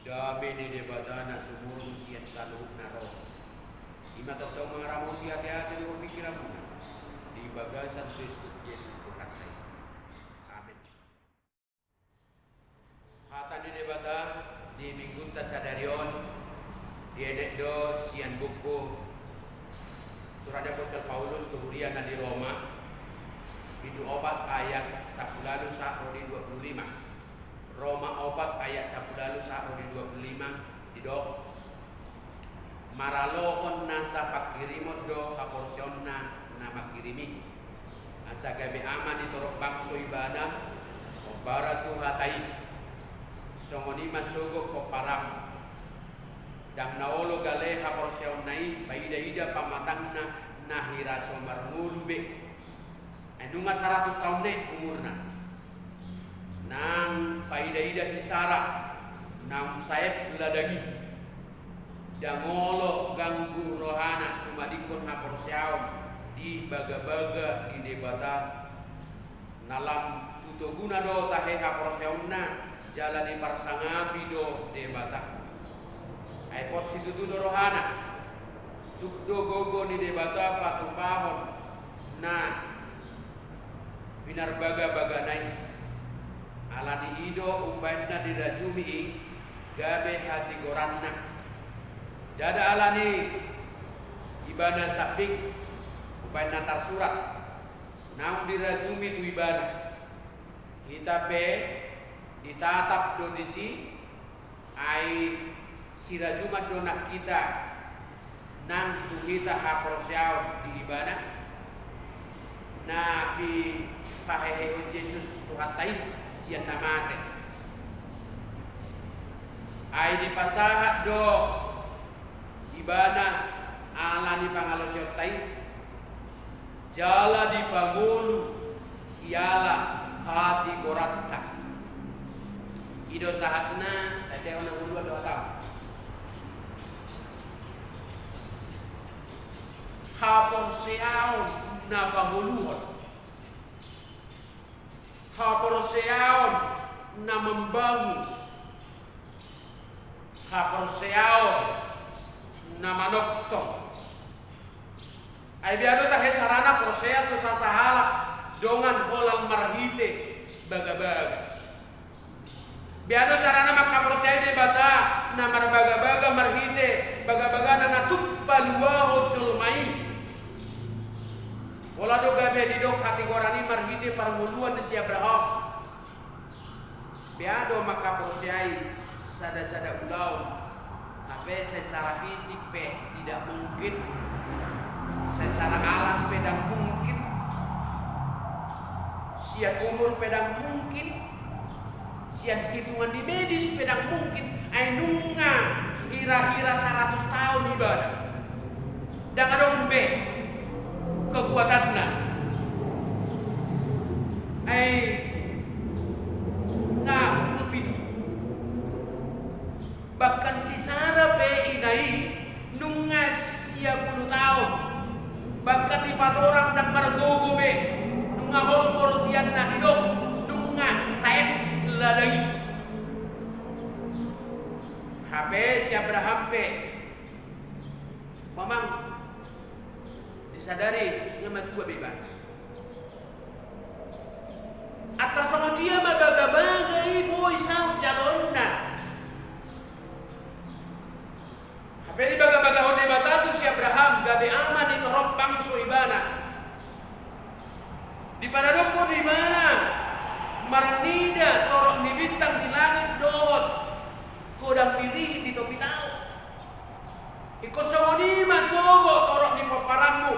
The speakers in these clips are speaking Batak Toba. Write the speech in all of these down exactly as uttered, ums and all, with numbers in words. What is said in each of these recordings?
Dame ni Debata na sumurung sian saluhut na ro, i ma tongtong mangaramoti ateate dohot pingkiranmuna di bagasan Kristus Jesus Tuhanta i. Amen. Hata ni Debata di Minggunta sadari on dienet do sian buku Surat ni Apostel Paulus tu huria na di Roma, bindu opat ayat sampulu ualu sahat ro di dua pulu lima. Roma opat ayat sampulu ualu sahat ro di dua pulu lima, didok: Maralohon nasa pangkirimon do haporseaonna na mangkirim i, asa gabe ama ni torop bangso ibana, hombar tu hata i. Songon i ma sogot pomparanmu. Ndang na olo gale haporseaonna i, paida-ida pamatangna na hira so marngolu be. Ai nunga saratus taon ne umurna. Nang paida-ida si Sara naung saet ladang i, ndang olo ganggu rohana tumadingkon haporseaon di bagabaga ni Debata. Na lam tu toguna do tahe haporseaonna jala diparsangapi do Debata. Ai pos situtu do rohana. Tuk do gogo ni Debata patupahon na pinarbagabagana i. Ala ni i do umbahen na dirajumi i gabe hatigoranna. Ndada ala ni ibana sambing, umbahen na tarsurat naung dirajumi tu ibana. Hita pe ditatap do disi, ai sirajuman do nang hita, nang tu hita haporseaon di ibana, na pipahehehon Jesus Tuhanta i sian na mate. Ai dipasahat do ibana ala ni pangalaosionta i, jala dipangolu siala hatigoranta. I do sahatna, tete ona ngolu do atau haporseaon na pangoluhon, haporseaon na mambangun, haporseaon na manongtong. Ai bea do tahe carana porsea tu sasahalak dongan holan marhite bagabaga. Bea do carana mangkaporseai Debata na marbagabaga marhite bagabagana na tuk paluahon jolma i. Pola do gabe didok hatigoran i marhite parngoluan ni si Abraham. Bea do mangkaporseai sada-sada ulaon, hape secara fisik pe tidak mungkin, secara alam pe ndang mungkin, sian umur pe ndang mungkin, sian hitungan ni medis pe ndang mungkin, ai nunga hira-hira saratus taon ibana. Ndang adong be kekuatanna. Ai nga pukul pitu. Bahkan si Sara pe ina i nunga sia pulu taon. Bahkan dipatorang ndang margogo be. Nunga hol bortianna, didok nunga saet ladang i. Hape si Abraham pe, memang disadari nga matua be ibana. Antar songon dia ma bagabaga i boi saut jaloonna. Hape dibagabagahon Debata tu si Abraham gabe ama ni torop bangso ibana. Diparadophon ibana marnida torop ni bintang di langit dohot godang ni rihit di topi tao. Ingkon songon i ma sogot torop ni pomparanmu.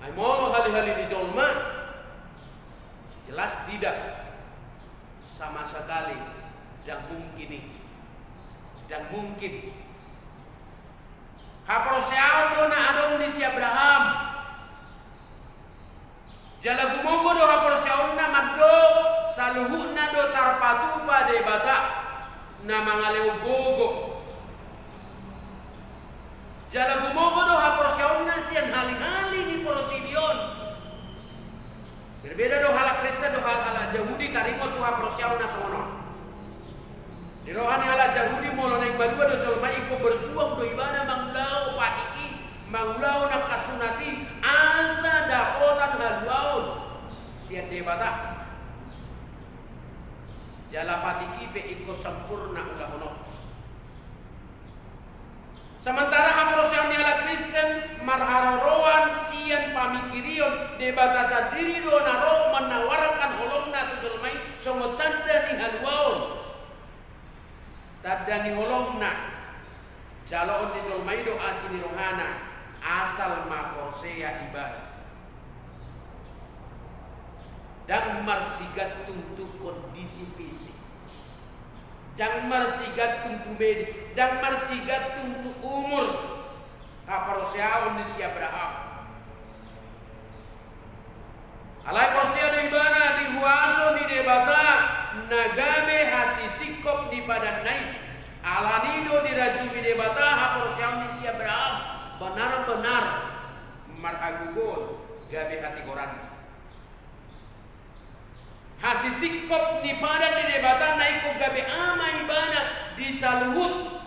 Ai molo hali-hali ni jolma, jelas tidak, sama sekali ndang mungkin i. Ndang mungkin. Haporseaon do na adong di si Abraham. Jala gumogo do haporseaonna mandok saluhutna do tarpatupa Debata na mangalehon gogo. Jala gumogo do haporseaonna sian hali-hali ni portibi on. Berbeda do halak Kristen dohot halak Jahudi taringot tu haporseaon na songon on. Di roha ni halak Jahudi molo naeng malua do jolma i, ingkon berjuang do ibana mangulahon patik i, mangulahon angka sunat i, asa dapotan haluaon sian Debata. Jala patik i pe ingkon sampurna ulahononta. Sementara haporseaon ni halak Kristen marharoroan sian pamingkirion, Debata sandiri do na ro manawarkan holongna tu jolma i songon tanda ni haluaon. Tanda ni holongna, jaloon ni jolma i do asi ni rohana, asal ma porsea ibana. Ndang marsigantung tu kondisi fisik. Ndang marsigantung tu medis, ndang marsigantung tu umur haporseaon ni si Abraham. Alai porsea do ibana di huaso ni Debata na gabe hasisingkop ni padanna i. Alani do dirajumi Debata haporseaon ni si Abraham, benar-benar marhagogoon gabe hatigoranna. Hasisingkop ni padan ni Debata na ingkon gabe ama ibana di saluhut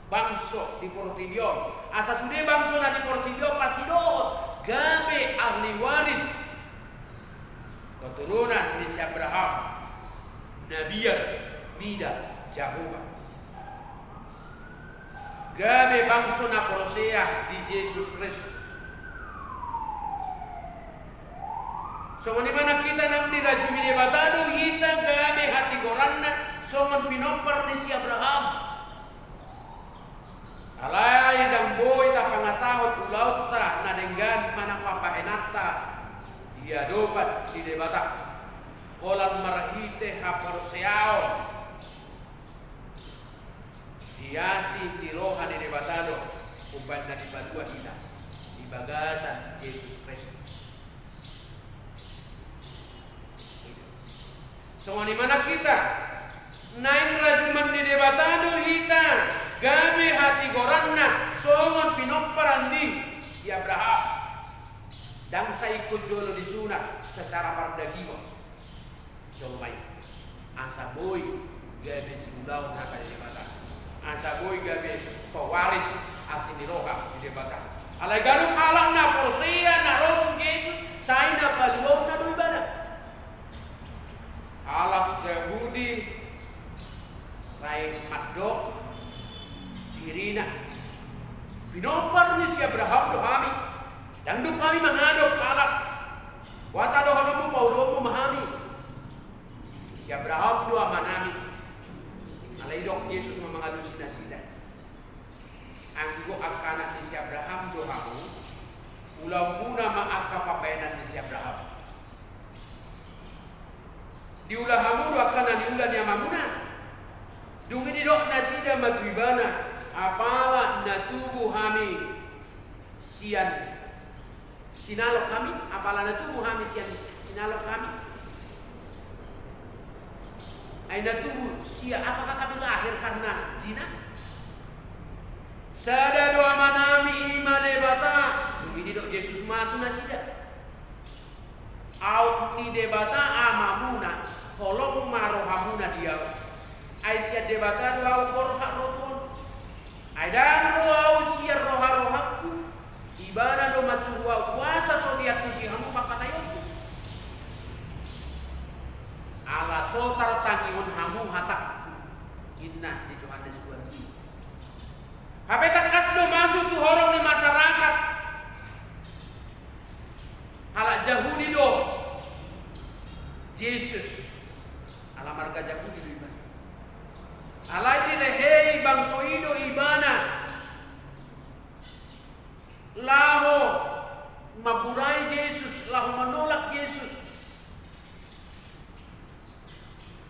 bangso di portibi on. Asa sude bangso na di portibi on parsidohot gabe ahli waris keturunan ni si Abraham na biar mida Jahowa. Gabe bangso na porsea di Jesus Kristus. Songon i ma nang hita, nang dirajumi Debata do hita gabe hatigoranna songon pinompar ni si Abraham. Alai ndang boi tapangasahon ulaonta na denggan manang pambahenanta di adopan ni Debata, holan marhite haporseaon di asi ni roha ni Debata do umbahen na dipalua hita di bagasan Jesus Kristus. Songon i ma nang hita, naeng rajuman ni Debata do hita gabe hatigoranna songon pinompar ni si Abraham. Ndang sai ingkon jolo disunat secara pardagingon jolma i, asa boi gabe siulahon hata ni Debata, asa boi gabe pewaris asi ni roha ni Debata. Alai ganup halak na porsea na ro tu Jesus, sai na paluaonna do ibana. Halak Jahudi sai mandok dirina pinompar ni si Abraham do hami. Ndang dong hami mangadop halak. Boasa dohononmu pauluonmu ma hami? Si Abraham do amanami. Alai didok Jesus ma mangalusi nasida: Anggo angka anak ni si Abraham do hamu, ulaonmuna ma angka pambahenan ni si Abraham. Diula hamu do angka na niula ni amamuna. Dung i didok nasida ma tu ibana: Apala na tubu hami sian sinalok hami, apala na tubu hami sian sinalok hami? Ai na tubu sian, apakah kami lahir karena zina? Sada do amanami, i ma Debata. Dung i didok Jesus ma tu nasida: Aut ni Debata amamuna, holong ma rohamuna di ahu. Ai sian Debata do ahu borhat ro tu on. Ai ndang ro ahu sian roharohangku, ibana do manjou ahu, boasa so diantusi hamu pangkataionku? Ala so tartangihon hamu hatangku, ninna di Johannes dua puluh. Hape tangkas do masuk tu horong ni masyarakat halak Jahudi do Jesus. Ala marga Jahudi do ibana. Alai dilehei bangso i do ibana laho mamburai Jesus, laho manolak Jesus.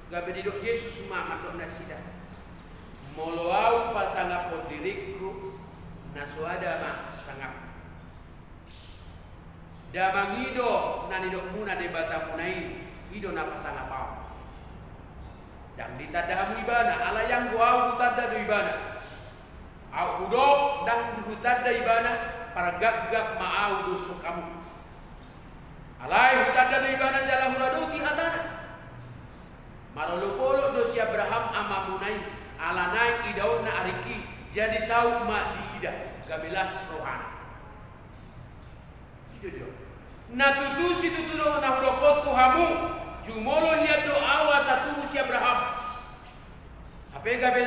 Gabe didok Jesus ma mandok nasida: Molo ahu pasangaphon diringku, na soada ma sangap. Damang i do na nidokmuna Debatamuna i, i do na pasangap ahu. Ndang ditanda hamu ibana, alai anggo ahu hutanda do ibana. Ahu hudok ndang hutanda ibana, pargapgap ma ahu dosok hamu. Alai hutanda do ibana jala huradoti hatana. Marolopolop do si Abraham amamuna i, Ala naeng idaonna aringki, jadi saut ma diida, gabe las rohana. I do, i do. Na tutu situtu do na hudok on tu hamu, jumolo hian do ahu asa tubu si Abraham. Hape gabe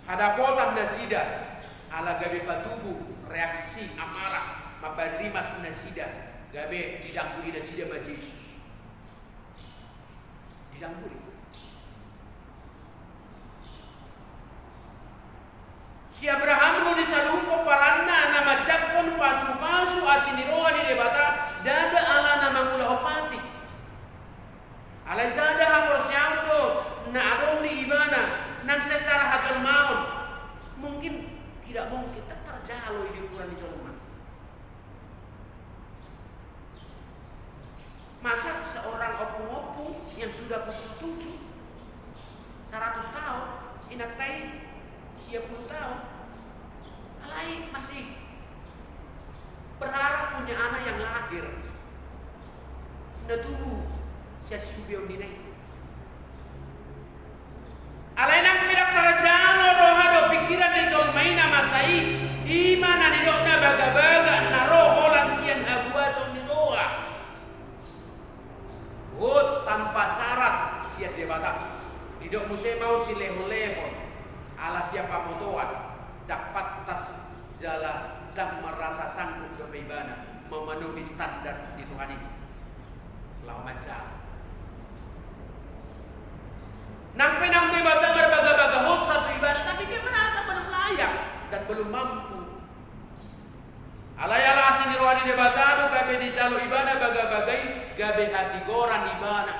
hadapotan nasida, ala gabe patubu reaksi amarah, mambahen rimas nasida, gabe didangguri nasida ma Jesus. Didangguri. Si Abraham do disaluhut pomparanna na manjangkon pasupasu asi ni roha ni Debata, ndada ala na mangulahon patik. Alai sada haporseaon do na adong di ibana, nang secara hajolmaon. Mungkin, tidak mungkin, ndang tarjalo i di ukuran ni jolma. Masa seorang ompung-ompung yang sudah pukul tujuh, seratus tahun, inanta i sia puluh tahun, alai masih berharap punya anak yang lahir. Na tubu sian siubeon ni na i. Alai nang pe ndang tarjalo roha dohot pikiran ni jolma i na masa i, i ma na nidokna bagabaga na ro holan sian habuason ni roha. Hot tanpa syarat sian Debata. Didok muse ma on silehon-lehon, ala sian pamotoan, ndang pantas jala ndang merasa sanggup dope ibana memenuhi standar ni Tuhan i. Laho manjalo. Nang pe naung Debata marbagabaga hosa tu ibana, tapi dia merasa belum layak dan belum mampu. Alai ala asi ni roha ni Debata do gabe dijalo ibana bagabaga i, gabe hatigoran ibana.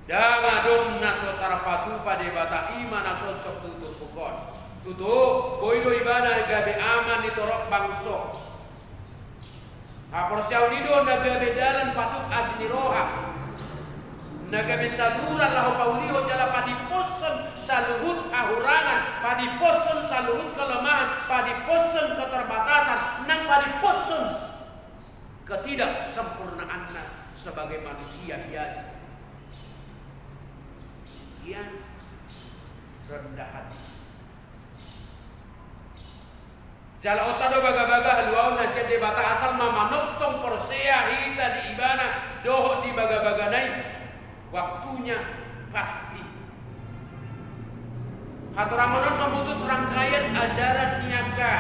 Ndang adong na so tarpatupa Debata, i ma na cocok tu turpuk on. Tutu, boi do ibana gabe ama ni torop bangso. Haporseaon i do na gabe dalan patuk asi ni roha, na gabe saluran laho paulihon jala padimposhon saluhut hahurangan, padimposhon saluhut kelemahan, padimposhon keterbatasan, nang padimposhon ketidaksempurnaanna sebagai manusia biasa. Ia rendah hati. Jalaonta do bagabaga haluaon na sian Debata asal ma manongtong porsea hita di Ibana dohot di bagabagana i. Waktunya pasti. Hatorangon on memutus rangkaian ajaran ni angka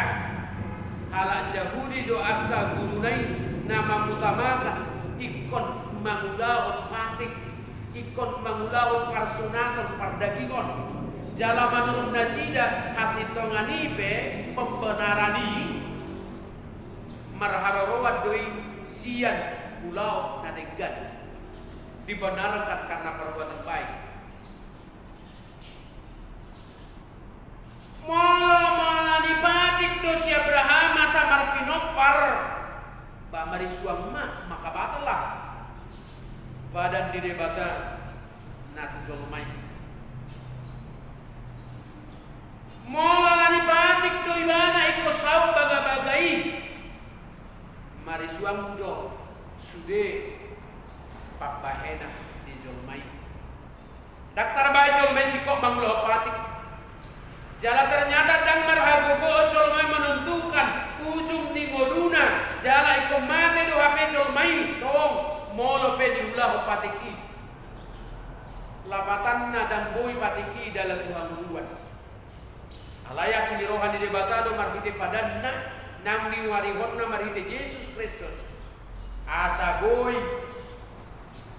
halak Jahudi dohot angka guruna i na mangutamakan ingkon mangulahon patik, ingkon mangulahon parsunaton pardagingon. Jala manurut nasida hasintongan i pe pembenaran i marharoroan do i sian ulaon na denggan, dibenarkan karena perbuatan baik. Molo mala ni patik do si Abraham asa marpinompar, ba marisuang ma, maka batal lah padan ni Debata na tu jolma i. Molo ala ni patik do ibana ingkon saut bagabaga i, marisuang do sude pambahenan ni jolma i. Ndang tarbahen jolma i singkop mangulahon patik. Jala ternyata ndang marhagogoon jolma i menentukan ujung ni ngoluna, jala ingkon mate do hape jolma i, tong, molo pe diulahon patik i. Lapatanna ndang boi patik i dalan tu hangoluan. Alai asi ni roha ni Debata do marhite padanna naung niuarihonna marhite Jesus Kristus, asa boi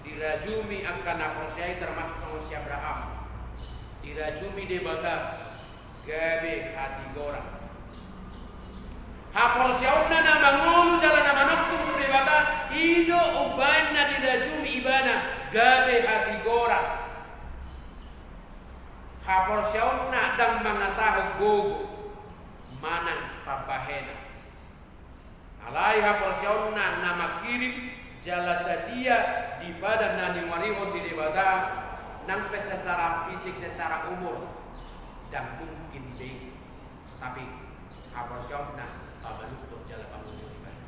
dirajumi angka na porsea i termasuk songon si Abraham. Dirajumi Debata gabe hatigoran. Haporseaonna na mangolu jala na manongtong tu Debata, i do umbahen na dirajumi ibana gabe hatigoran. Haporseaonna ndang mangasahon gogo manang pambahenan. Alai haporseaonna na mangkirim jala satia di padan na niuarihon ni Debata, nang pe secara fisik, secara umur, ndang mungkin be i. Tapi haporseaonna pamalumhon jala pangoluhon ibana.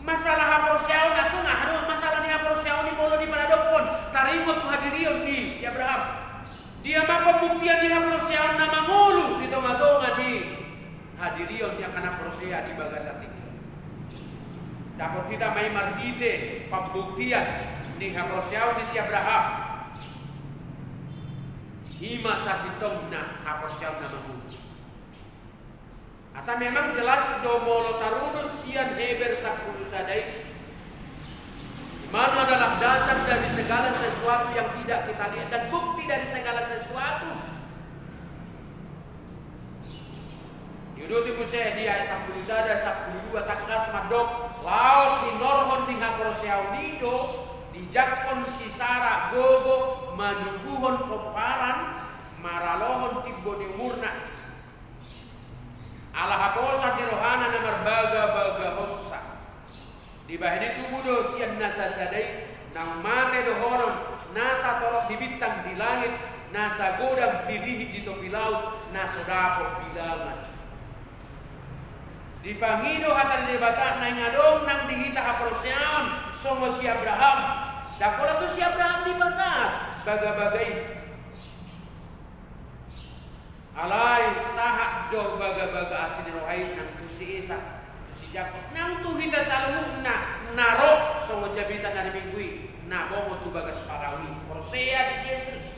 Masalah haporseaon, antong aha do masalah ni haporseaon i molo di parade Taringot tu hadirion ni si Abraham. Dia ma pambuktian ni haporseaon na mangolu di tonga-tonga ni hadirion ni angka na porsea di bagasan tingki on. Dapot hita ma i marhite pambuktian ni haporseaon ni si Abraham. I ma sasintongna haporseaon na mangolu. Asa memang jelas do molo tarunut sian Heber sampulu sada i. Iman adalah dasar dari segala sesuatu yang tidak kita lihat dan bukti dari segala sesuatu. Diuduti muse di ayat sampulu sada, sampulu dua tangkas mandok, laos hinorhon ni haporseaon i do dijangkon si Sara gogo manubuhon pomparan maralohon timbo ni umurna. Ala haposan ni rohana na marbagabagahonsa. Dibahen i tubu do sian na sasada i, naung mate dohonon, na satorop ni bintang di langit, na sagodang birihit di topi laut, na so dapot bilangan. Dipangido hata ni Debata naeng adong nang di hita haporseaon songon si Abraham. Ndang pola tu si Abraham dipasahat bagabaga i. Alai sahat do bagabaga asi ni roha i nang tu si Isak, tu si Jakob, nang tu hita saluhutna na ro songon jamita na di minggu i, na bongot tu bagas parau i, porsea di Jesus.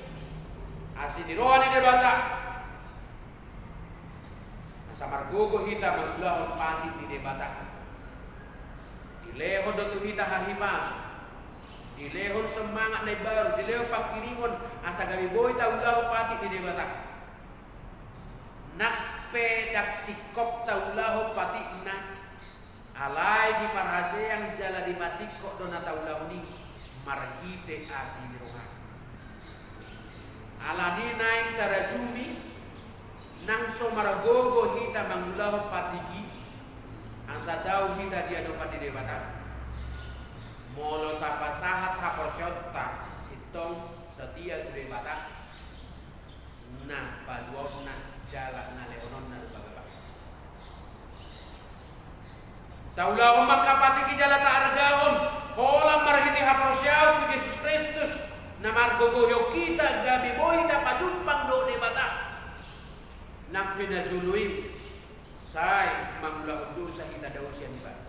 Asi ni roha ni Debata. Asa margogo hita mangulahon patik ni Debata. Dilehon do tu hita hahipason. Dilehon semangat na imbaru, dilehon pangkirimon asa gabe boi taulahon patik ni Debata. Nang pe ndang singkop taulahon patikna, alai diparhaseang jala dipasingkop do na taulahon i marhite asi ni roha. Alani naeng tarajumi, nang so margogo hita mangulahon patik i, asa tau hita di adopan ni Debata. Molo tapasahat haporseaonta sintong satia tu Debata, na paluaonna jala na lehononna do bagabaga. Taulahon ma angka patik i jala taargahon, holan marhite haporseaon tu Jesus Kristus, na margogohon hita gabe boi hita pajumpang dohot Debata. Nang pe na jolo i, sai mangulahon dosa hita dao sian Ibana.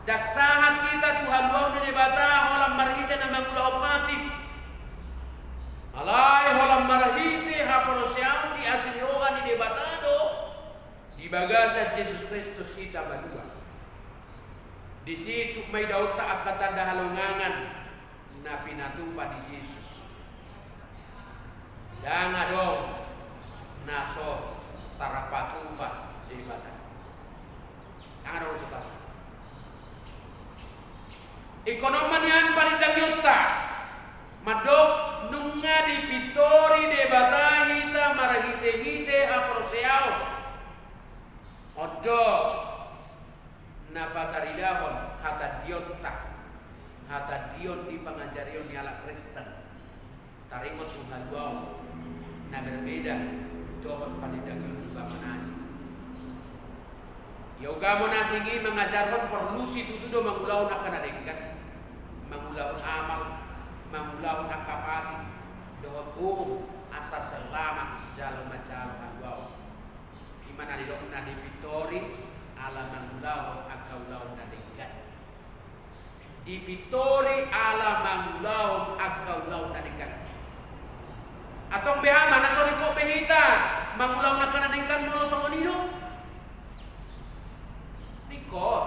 Ndang sahat hita tu haluaon ni Debata holan marhite na mangulahon patik. Alai holan marhite haporseaon di asi ni roha ni Debata do di bagasan Jesus Kristus hita malua. Disi tuk ma idaonta angka tanda halongangan na pinatupa ni Jesus. Ndang adong na so tarpatupa Debata. Ndang adong na so tarpatupa. Ingkon on ma nian panindangionta. Mandok nunga dipintori Debata hita marhitehite haporseaon. On do na pataridahon hatandionta, hatandion di pangajarion ni halak Kristen. Taringot tu haluaon na berbeda dohot panindangion ugama na asing. Ia ugama na asing i mangajarhon porlu situtu do mangulahon angka na denggan, mangulahon amal, mangulahon angka patik dohot uhum asa selamat jala manjalo haluaon. I ma na nidokna dipintori ala mangulahon angka ulaon na denggan. Dipintori ala mangulahon angka ulaon na denggan. Antong beha ma na so ringkot be hita mangulahon angka na denggan molo songon i do? Ringkot.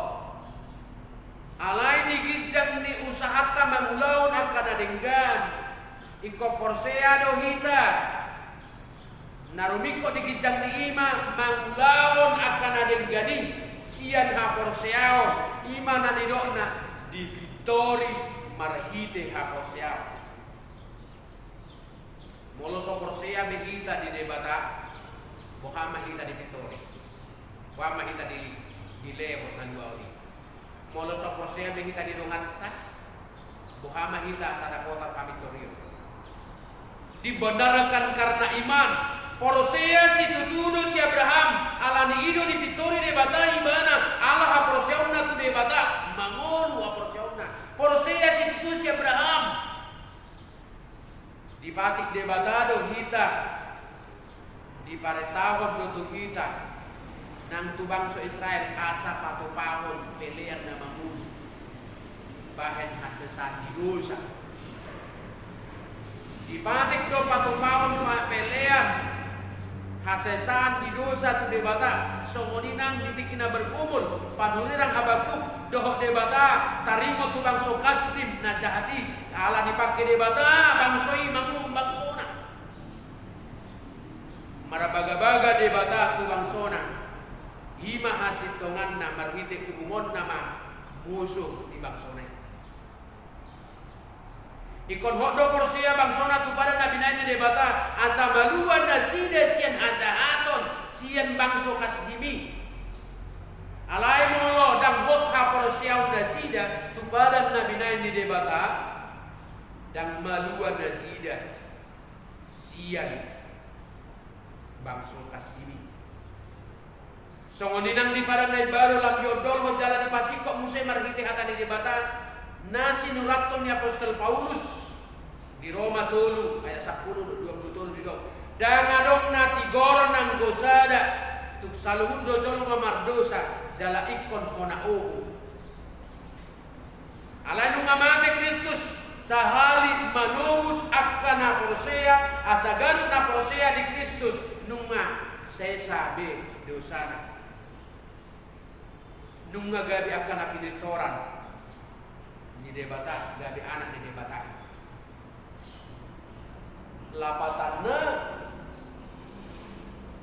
Alai di ginjang ni usahanta mangulahon angka na denggan, ingkon porsea do hita. Na rumingkot di ginjang ni i ma mangulahon angka na denggan i sian haporseaon, i ma na nidokna dipintori marhite haporseaon. Molo so porsea be hita di Debata, boha ma hita dipintori? Boha ma hita di, dilehon haluaon i? Molo so porsea be hita di donganta, boha ma hita asa dapotan hamintorion? Dibenarkan karena iman. Porsea situtu do si Abraham, alani i do dipintori Debata ibana, ala haporseaonna tu Debata, mangolu haporseaonna. Porsea situtu si Abraham, Dipatik Debata do hita, diparentahon do tu hita nang tu bangso Israel asa patupahon pelean na mangolu bahen hasesaan ni dosa. Dipatik do patupahon pelean hasesaan ni dosa tu Debata, songon i nang di tingki na bergumul panurirang Habakuk dohot Debata, taringot tu bangso Kasdim na jahat i, ala dipangke Debata bangso i manguhum bangsona. Marbagabaga Debata tu bangsona, i ma hasintonganna marhite uhumonna ma musu di bangsona i. Ingkon hot do porsea bangsona tu padan na binahen ni Debata, asa malua nasida sian hajahaton sian bangso Kasdim i. Alai molo ndang hot haporseaon nasida tu padan na binahen ni Debata, ndang malua nasida sian bangso Kasdim i. Songon i nang di padan na imbaru, lam diondolhon jala dipasingkop muse marhite hata ni Debata na sinurathon ni apostel Paulus di Roma tolu ayat sampulu dohot dua pulu tolu, didok: Ndang adong na tigoron anggo sada, tung saluhut do jolma mardosa jala ingkon hona ogo. Alai nunga mate Kristus, sahali manobus angka na porsea, asa ganup na porsea di Kristus nunga sesa be dosana. Nunga gabe angka na pinantoran ni Debata, gabe anak ni Debata. Lapatanna,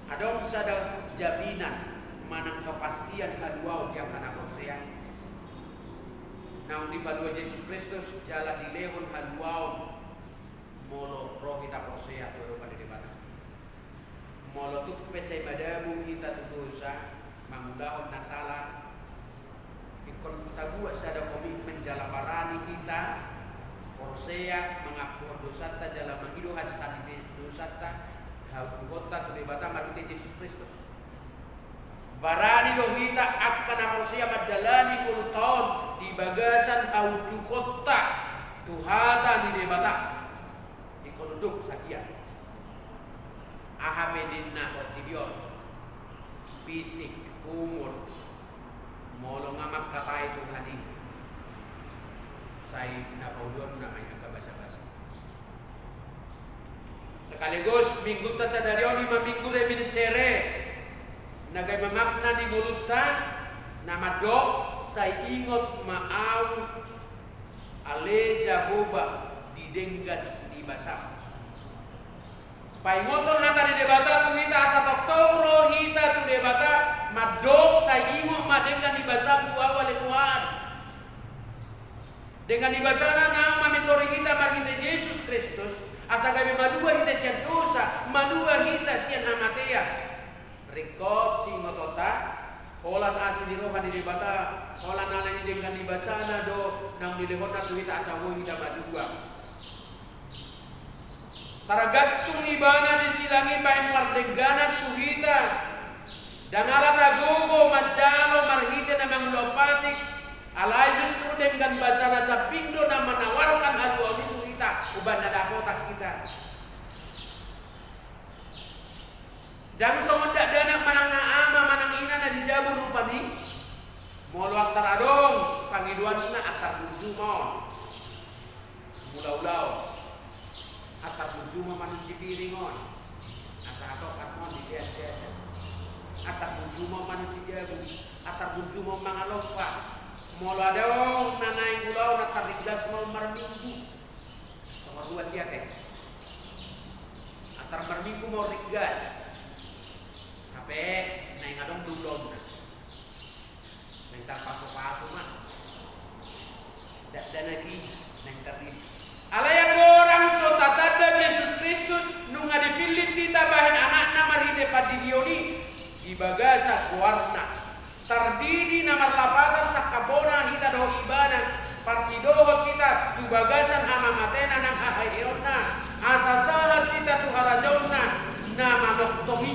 adong sada jaminan manang kepastian haluaon di angka na porsea. Naung dipalua Jesus Kristus jala dilehon haluaon molo ro hita porsea tu adopan ni Debata. Molo tung pe sai madabu hita tu dosa, mangulahon na sala, ingkon tabuat sada komitmen jala barani hita porsea mangakuhon dosanta jala mangido hasesaan ni dosanta, haunduhonta tu Debata marhite Jesus Kristus. Barani do hita angka na porsea mandalani ngolunta on di bagasan haunduhonta tu hata ni Debata. Ingkon unduk sadia. Aha pe ninna portibi on, fisik, umur, molo nga mangkatai Tuhan i, sai na pauluanna ma i angka basabasa. Sekaligus minggunta sadari on i ma minggu Reminiscere, na gabe makna ni ngolunta na mandok: Sai ingot ma ahu, ale Jahowa, di denggan ni basam. Paingothon hata ni Debata tu hita asa tongtong ro hita tu Debata, mandok: Sai ingot ma denggan ni basam tu ahu, ale Tuhan. Denggan ni basana naung mamintori hita marhite Jesus Kristus, asa gabe malua hita sian dosa, malua hita sian hamatean. Ringkot siingotonta, holan asi ni roha ni Debata, holan ala ni denggan ni basana do naung nilehonna tu hita asa boi hita malua. Targantung ibana di silang i bahen pardengganan tu hita. Ndang ala tagogo manjalo marhite na mangulahon patik, alai justru denggan basana sambing do na manawarhon haluaon i tu hita, umbahen na dapotan hita. Ndang songon dakdanak manang na ama manang ina na di jabu rupani. Molo antar adong pangidoanna, antar burju ma on. Mulaulaon. Antar burju ma on manunci piring on. Asa hatop hatop on di dia dia. Antar burju ma on manunci jabu. Antar burju ma on mangalompa. Molo adong na naeng ulaon, antar ringgas ma on marminggu. Nomor dua siate. Antar marminggu ma on ringgas. Hape naeng adong do ulaonna. Naeng tarpasupasu ma. Dakdanak i naeng tardidi. Alai anggo ndang so tatanda Jesus Kristus, nunga dipillit hita bahen anakna marhite pandidion i di bagasan goarna. Tardidi na marlapatan sangkapna hita dohot ibana, parsidohot hita tu bagasan hamamatena nang haheheonna, asa sahat hita tu harajaonna na manongtong i.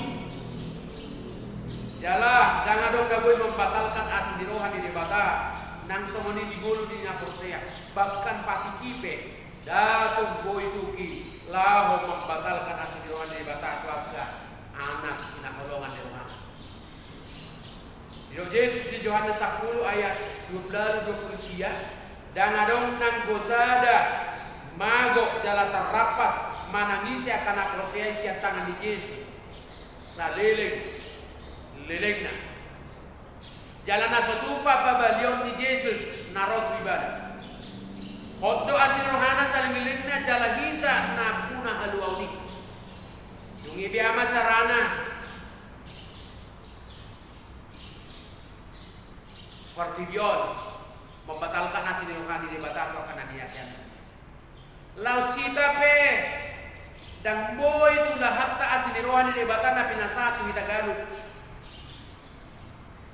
Jala ndang adong na boi mambatalkan asi ni roha ni Debata, nang songon i di ngolu ni na porsea, bahkan patik i pe. Ndang tung boi tuki laho mambatalkan asi ni roha ni Debata tu angka anak hinaholongan ni rohana. Didok Jesus di Johannes sampulu ayat dua pulu ualu, dua pulu sia, ndang adong nanggo sada mago jala tarrampas manang ise angka na porsea i sian tangan ni Jesus saleleng lelengna. Jala na so tupa pabalion ni Jesus na ro tu ibana. Hot do asi ni rohana saleleng lelengna jala hita na pungu haluaon i. Dung i, bea ma carana portibi on mambatalkan asi ni roha ni Debata tu angka na niasianna. Laos hita pe ndang boi tu lahanta asi ni roha ni Debata na pinasahat tu hita ganup.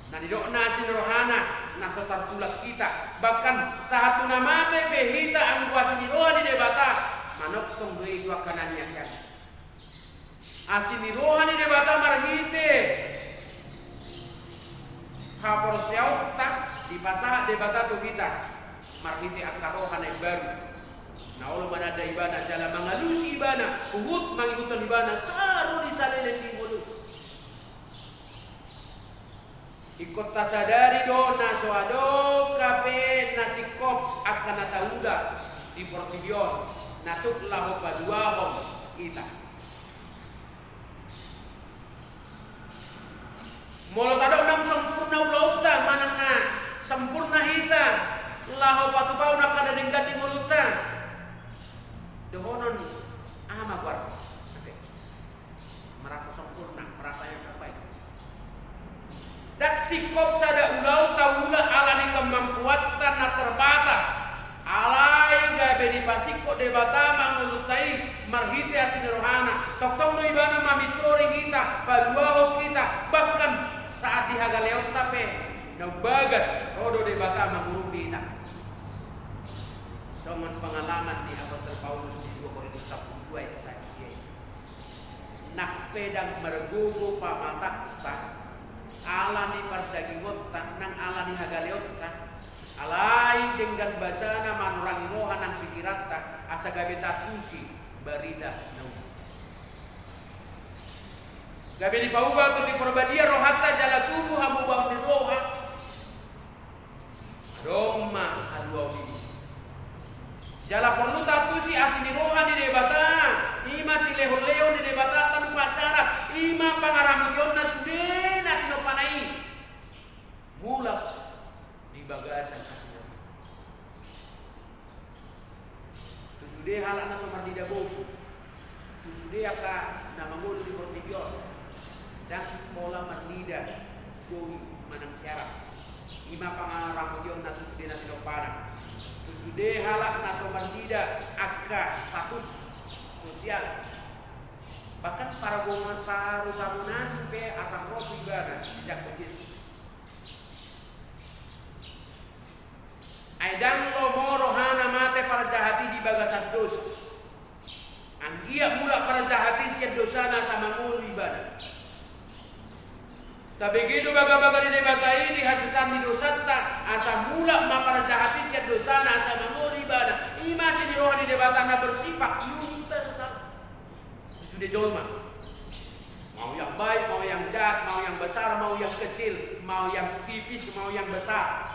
Na nidokna asi ni rohana na so tartulak hita, bahkan sahat tu na mate pe hita anggo asi ni roha ni Debata manongtong do i tu angka na niasianna. Asi ni roha ni Debata marhite haporseaonta dipasahat Debata tu hita marhite angka roha na imbaru na olo mananda ibana jala mangalusi ibana huhut mangihuthon ibana sahat ro di saleleng ni ngolu. Ingkon tasadari do na so adong hape na singkop angka na taula di portibi on na tuk laho paluahon hita. Molo tadok naung sempurna ulaonta manang na sempurna hita laho patupahon angka na denggan di ngolunta, dohonon aha ma goarna? Ate. Merasa sempurna, merasa yang terbaik. Ndang singkop sada ulaon taula ala ni kemampuanta na terbatas. Alai gabe dipasingkop Debata ma ngolunta i marhite asi ni rohana. Tongtong do ibana mamintori hita, paluahon hita, bahkan saat di hagaleonta pe na umbagas ro do Debata mangurupi hita. Songon pengalaman ni apostel Paulus di dua Korintus sampulu dua ayat satu sia i. Nang pe ndang margogo pamatangta ala ni pardagingonta nang ala ni hagaleonta, alai denggan basana manurangi roha nang pingkiranta asa gabe taantusi barita na uli. Gabe dipauba tu diporbadia rohanta jala tubu hamubaon ni roha. Adong ma haluaon i. Jala porlu taantusi asi ni roha ni Debata, i ma silehonlehon ni Debata tanpa syarat, i ma pangaramotionna sude na tinompana i. Mulak di bagasan asi ni roha. Tu sude halak na so marnida bohi, tu sude angka na mangolu di portibi on, ndang pola marnida bohi manang siarap. I ma pangaramotionna tu sude na tinompana, tu sude halak na so marnida angka status sosial. Bahkan pargongan parutamu nasi pe asa ro tu ibana dijangkon Jesus. Ai ndang lomo rohana mate parjahat i di bagasan dosa. Anggiat mulak parjahat i sian dosana asa mangolu ibana. Tabege do bagabaga ni Debata i di hasesaan ni dosanta, asa mulak ma parjahat i sian dosana asa mangolu ibana. I ma asi ni roha ni Debata na bersifat universal. Tu sude jolma. Mau yang baik, mau yang jahat, mau yang besar, mau yang kecil, mau yang tipis, mau yang besar.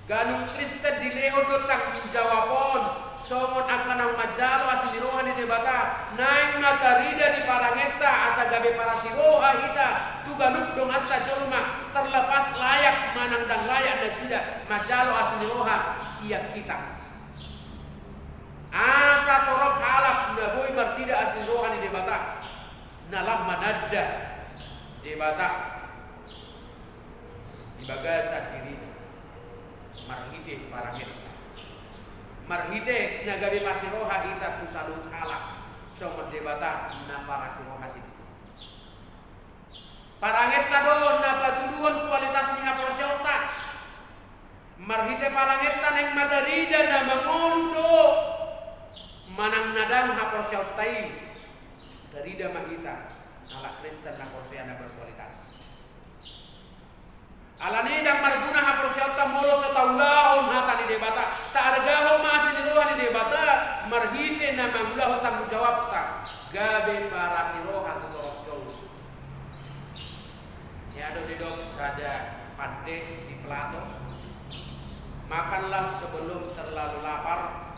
Ganup Kristen dilehon do tanggung jawab on songon angka naung manjalo asi ni roha ni Debata. Naeng ma tarida di parangenta asa gabe parasi roha hita tu ganup donganta jolma, terlepas layak manang ndang layak nasida manjalo asi ni roha sian hita. Asa torop halak na boi marnida asi ni roha ni Debata, na lam mananda Debata di bagasan dirina marhite parangenta. Marhite na gabe parasi roha hita tu saluhut halak songon Debata na parasi roha sian hita. Parangenta do na patuduhon kualitas ni haporseaonta. Marhite parangenta naeng ma tarida na mangolu do manang na dang haporseaonta i. Tarida ma hita halak Kristen na porsea na berkualitas. Alani i ndang marguna haporseaonta molo so taulahon hata ni Debata. Taargahon ma asi ni roha Makanlah sebelum terlalu lapar,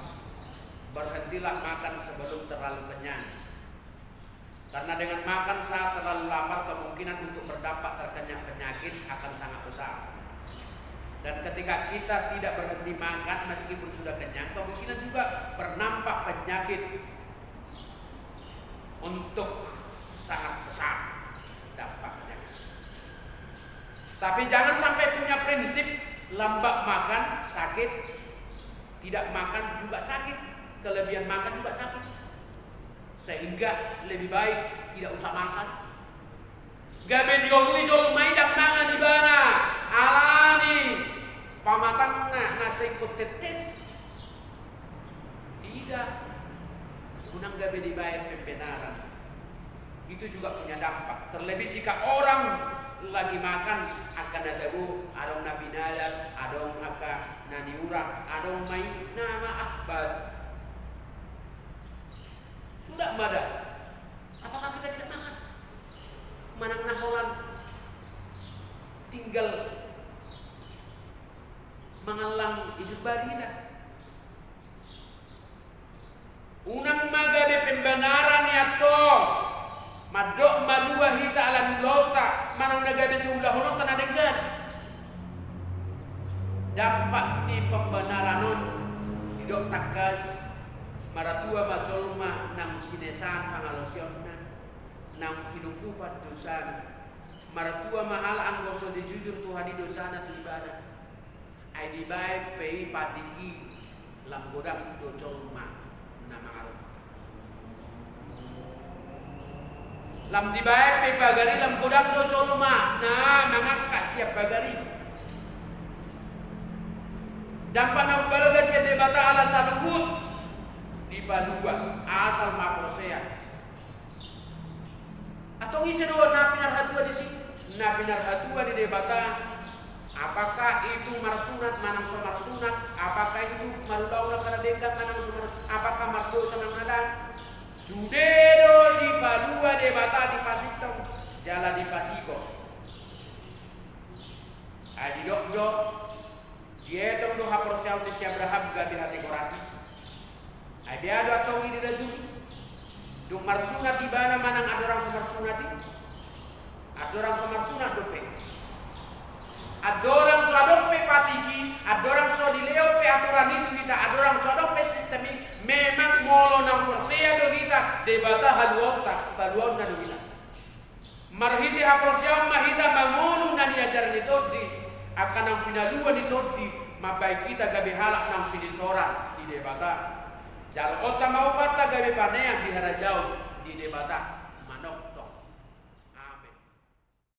berhentilah makan sebelum terlalu kenyang. Karena dengan makan saat terlalu lapar, kemungkinan untuk berdampak terkena penyakit akan sangat besar. Dan ketika kita tidak berhenti makan meskipun sudah kenyang, kemungkinan juga berdampak penyakit untuk sangat besar dampaknya. Tapi jangan sampai punya prinsip, lambat makan sakit, tidak makan juga sakit, kelebihan makan juga sakit. Sehingga lebih baik tidak usah makan. Gabe diorui jolma i ndang mangan ibana, alani pamatangna na singkot tetes. Tidak. Unang gabe dibaen pembenaran. Itu juga punya dampak. Terlebih jika orang lagi makan, angka na tabo, adong na pinadar, adong angka na niura, adong ma i na maakbar. Sudah ma da. Apakah kita tidak makan? Manang na holan tinggal mangallang ijur bari hita. Unang ma gabe pembenaran i antong, mandok malua hita ala ni ulaonta, manang na gabe siulahononta na denggan. Dampak ni pembenaran on didok tangkas, maratua ma jolma naung sinesaan pangalaosionna, naung hinumpupan dosana. Maratua ma halak anggo so dijujur Tuhan i dosana tu ibana. Ai dibaen pe i patik i, lam godang do jolma na mangaruhon. Lam dibaen pe pagar i, lam godang do jolma na mangangkat sian pagar i. Dampak na umbalga sian Debata ala saluhut dipalua, asal ma porsea. Antong ise do na pinarhatua disi? Na pinarhatua ni Debata, apakah itu marsunat manang so marsunat, apakah itu marulaon angka na denggan manang so mar-, apakah mardosa manang na dang, sude do dipalua Debata, dipasintong jala dipatikor. Ai didok do, dietong do haporseaon ni si Abraham gabe hatigoran i. Ai bea do antong i dirajumi? Dung marsunat ibana manang andorang so marsunat i? Andorang so marsunat dope. Andorang so adong pe patik i, andorang so dilehon pe aturan i tu hita, andorang so adong pe sistem i, memang molo naung porsea do hita, Debata haluaonta, paluaonna do hita. Marhite haporseaon ma hita mangolu na niajar ni Tondi, angka naung pinalua ni Tondi, mambahen hita gabe halak naung pinitoran ni Debata. Jaloonta ma upatta gabe paneang di harajaon ni Debata.